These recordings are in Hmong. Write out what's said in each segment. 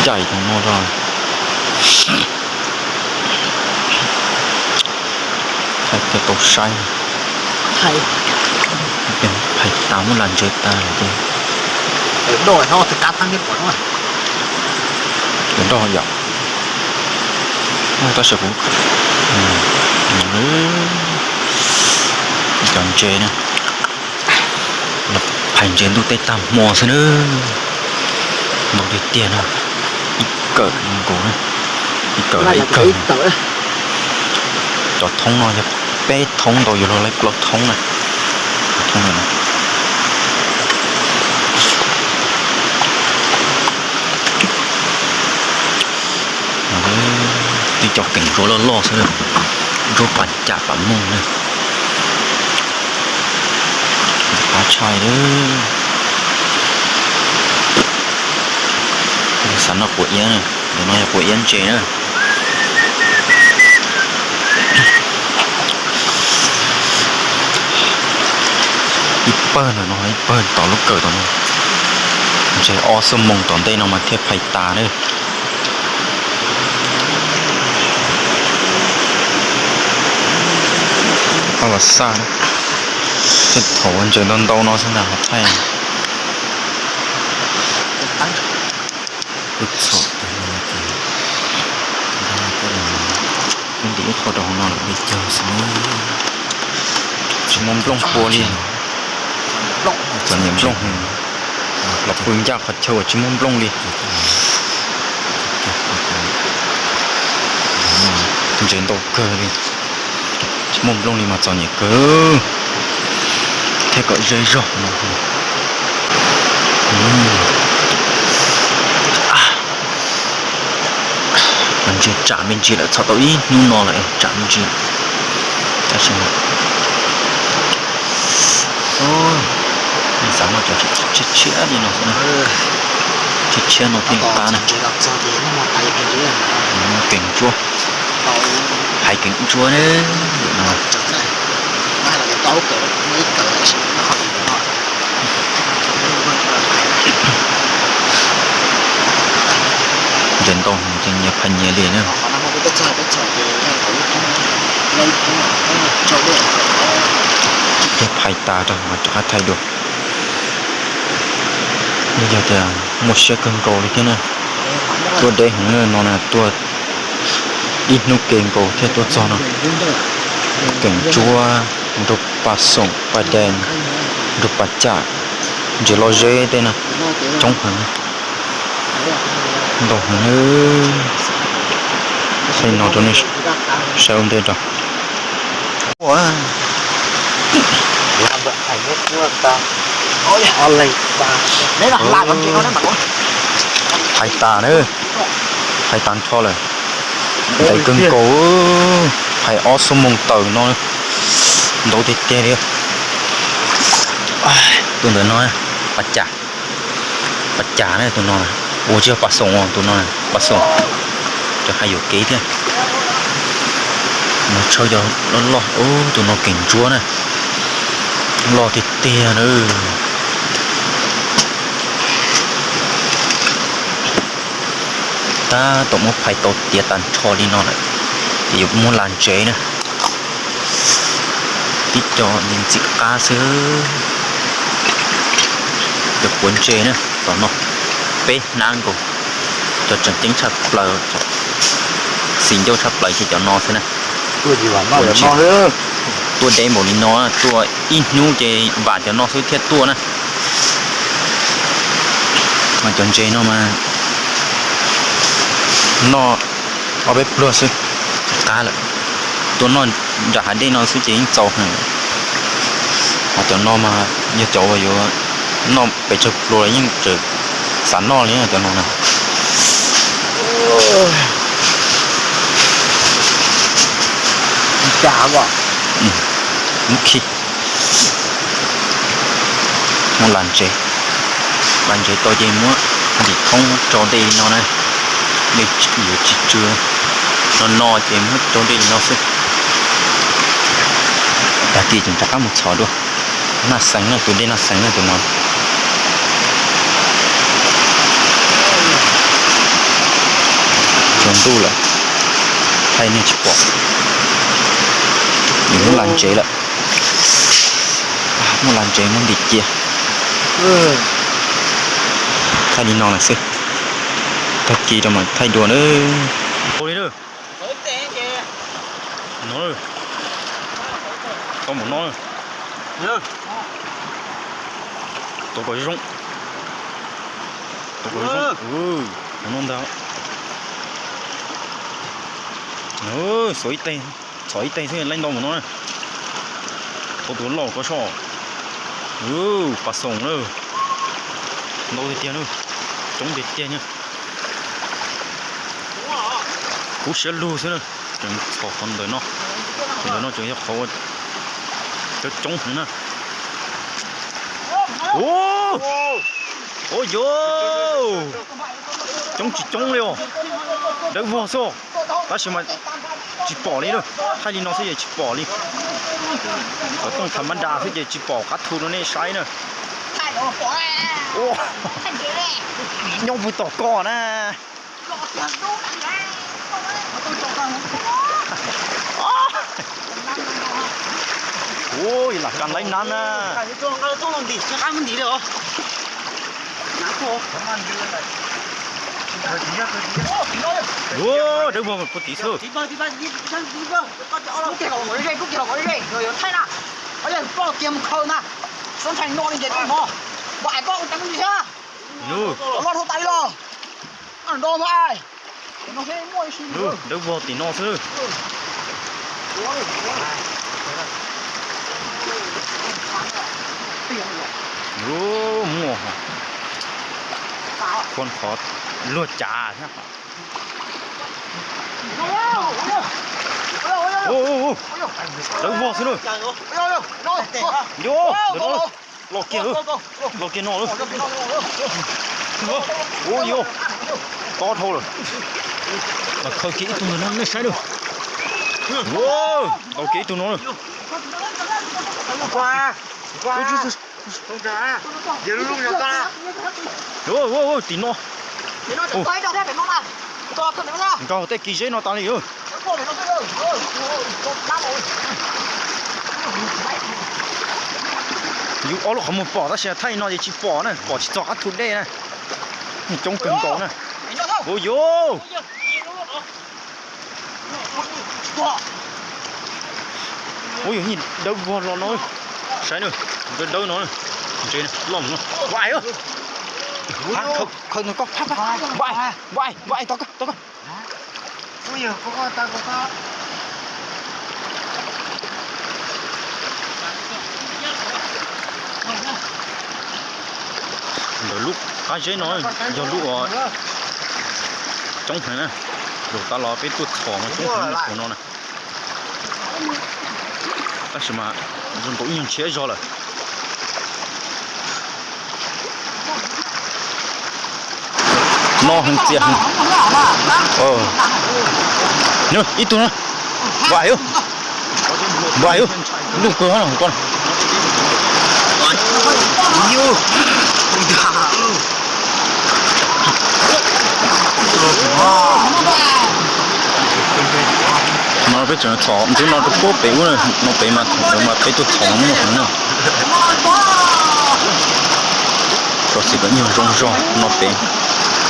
caij no no. Thaij thiaj tau saib. Phais tas muab lam ntsev tas lawm ces. Doj yom. Tab sis kuv cov ntses na, phais ntses ntuj teb tag hmo xwb na. Ntau tiag tiag no. Ib kawm nkaus na, ib kawm ib kawm. Cov thoob no yog peb thoob ntau, yuav luag laib plaub thoob na. Tib co keem ntsuab loj loj xwb, ntsuab pas cam pas mooj na. Qab tshaj. Xav noj quav iab, ntawm no yog quav iab ntses na. Ib pawg ntawm no, ib pawg tom lub kawm tom no. Ntses ob xuab moos tom ntej no mas thiaj phais tas na. Ob los xaj, thiaj thaum ntses ntau ntau no xwb ntag ho thaij. Txhom, ntim ib qho rau hauv no lawm li cag xwb. Tsis muaj nplooj pua li. Txom nyem nplooj, los pw ncaj qhov chaw uas tsis muaj nplooj li. Ntses ntau kawg li. Tsis muaj nplooj li mas txom nyem kawg thiab kom ze zog no. Ntsis tsam me ntsis lawm, txog tau ib hnub no lawm tsam me ntsis. Tab sis xav noj cov tshiab tshiab li no xwb na. Tshiab tshiab no thiaj li qab na. Keem ntsuab, hais keem ntsuab ne. Ntses ntau ces nyias phais nyias li na. Thiaj phais tas rau mas rov qab thaij dua. Yog tias muaj siab kawg nkaus li thiab na, tuaj deb heev no na, tuaj ib hnub ke nkaus thiaj tuaj txog no. Keem ntsuab, nrug pas xoom pas dees, nrug pas cam, ntses loj zeb tej na, coob heev. Ntau heev. Thaij no rau nej saib ua ntej rau. Phais tas na, phais tas nrho lawm. Ntev kawg nkaus, phais ob xuab moos tawm no, ntau tiag tiag li. Tus ntawm no, pas cas, pas cas na tus no, ua tsis yog pas xoom, tus no pas xoom, cov hais yuam kev thiab. Mus tshawb cov loj loj, tus no keem ntsuab na, loj tiag tiag na. Tab tom muab phais tau tiav tag nrho li no lawm, ces yuav muab la ntsev na. Tib co ntxim qab xwb. Cov quav ntses na, tom no peb hnab nkaus, cov tseem ceeb tshaj plaws, xis ncauj tshaj plaws ces cov no xwb na. Tuaj deb npaum li no, tuaj ib hnub ces vam cov no xwb thiaj tuaj na. Mas cov ntses no mas noj ob peb pluag xwb, qab lawm. Tuaj noj nram hav dej no xwb ces yeej txaus heev. Ho cov no mas yog cov uas yuav noj pes tsawg pluas yeej tseem xav noj li cov no na. Muab khi, muab la ntsev, la ntsev tau ces muab ntim thoob muab tso dej li no na. Dej yuav tsis tsw, no no ces muab tso dej li no xwb. Tag kis ces rov qab mus txhom dua. Naj xeev na, tus dej naj xeev na tus no. Tsaus ntuj lawm, thaij nej tsis pom. Nws muab la ntsev lawm, muab la ntsev muab ntim cia. Thaij li no lawm xwb, tag kis rau mas thaij dua na. No, tau npaum no, tau kom zoo, tau kom zoo, no ntag. Xuas ib teg, txhom ib teg xwb laib ntau npaum no na. Tau tus loj ko soj. Pas xoom na, ntau tiag tiag na, coob tiag tiag na. Kub siab lug xwb na, tseem txhom qhov ntawm no, qhov ntawm no tseem yog qhov coob coob heev na. Ua, ua yos, coob tsis coob li os, dawb vog xwb, tab sis mas tsis pom li na, thaij li no xwb ces tsis pom li. Xov tooj tham mab da xwb ces tsis pom qab thu rau nej saib na. Nyob pw tom ko na. Ui, lam ka laib nab na. Dawb vog puag tim xwb. Dawb vog tim no xwb. Muaj, qhov luag cav thiab. Dawb vog xwb na. Yos, ntawm no los kiag, los kiag no. Ua yos, tob dhau lawm. Los khaws kiag ib tug ntawm no nej saib na. Ua, tau kiag ib tug no na. Tim no. Nrog tej kis zeb no tas li. Yus ob lub qhov muag pom tab sis thaij no ces tsis pom na, pom tsis txog qab thu dej na. Coob kawg nkaus na. Ua yus, ua yus nyiaj dawb vog los no. Saib na, dawb dawb no, ntses loj no. Npaj, khaws nws ko, npaj, npaj, npaj, tau koj, tau koj. Ntawm lub qab zeb no yog lub uas coob heev na, zaum tas los peb tuaj txhom mas coob heev no na. Tab sis mas zoo nkaus ib nyuag ntshiab zog lawm. No heev txias heev. Ib tug no. Npaj, npaj, luj kawg ko. No peb tseem txhom ntxwb no rau puag pem ub na, no pem mas thaum ntawd mas peb tuaj txhom mas muaj heev na. Txhom xim kom nyuag zoo zog no pem,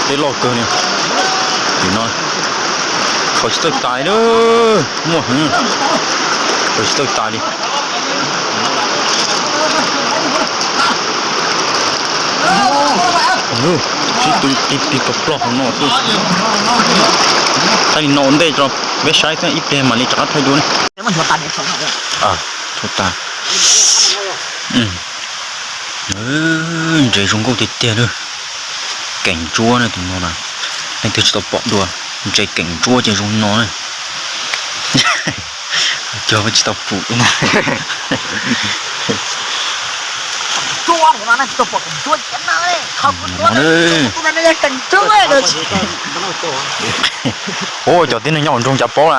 dej loj kawg li. Tim no khaws tsis txawj tais na, muaj heev, khaws tsis txawj tais li. Sib tw tig tig plog plog hauv no xwb. Thaij li no ua ntej rau peb saib thiab ib pliag mam li rov qab thaij dua ne. Thaij tas. Ntses zoo nkauj tiag tiag na. Keem ntsuab na tus no na. Leej twg tsis tau pom dua, ntses keem ntsuab ces zoo no na. Cog tsis tau pum. Ua cov tib neeg nyob hauv nroog cas paub na.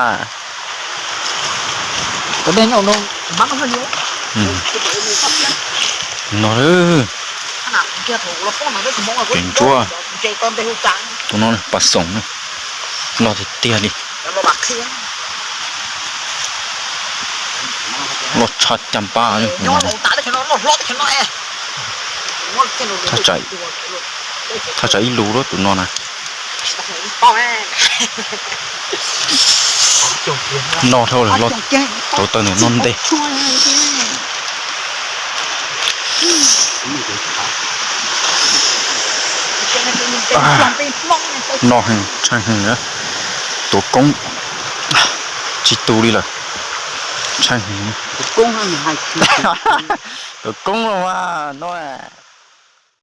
No, keem ntsuab. Tus no pas xoom na. Loj tiag tiag li. Loj tshaj cas pab. Thaj tsam ib lus lub tus no na. No dhau lawm, loj tau taw ntawm no ntej. No heev, tshaj heev na. Tus koob tsis tu li lawm. Tshaj heev. Tus koob no mas no.